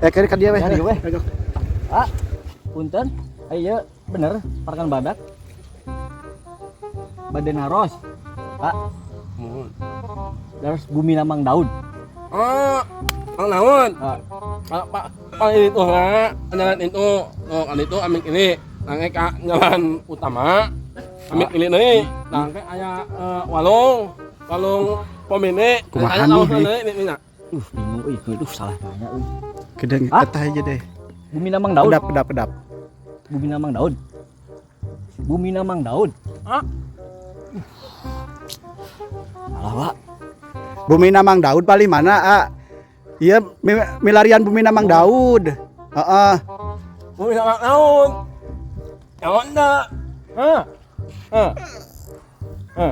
Eh, kira ka dieu we. Ya, dieu we. Ah, punten. Ayo, bener, parakan badak. Bade naros. Pak, Muhun. Naros bumi Mang Daud. Oh, Mang Daud. Ah. Pak, Pak, Pak itu ha, jalan itu, oh, kan itu ambil ini, nangke ka jalan utama, ambil ini nih, nangke aya walung, walung pom ini, Kumaha aya nih, langsung nih? Deui, ini, ini. Bingung euy, duh salah nanya euy. Kedeng Ah? eta aja deh. Bumi Mang Daud. Kedap, kedap, kedap. Bumi Mang Daud. Bumi Mang Daud. Ah? Salah, Pak. Bumi Mang Daud paling mana, ah? Iya, milarian bumi Mang Daud. Heeh. Bumi Mang Daud. Yang mana? Hah? Hah? Hah?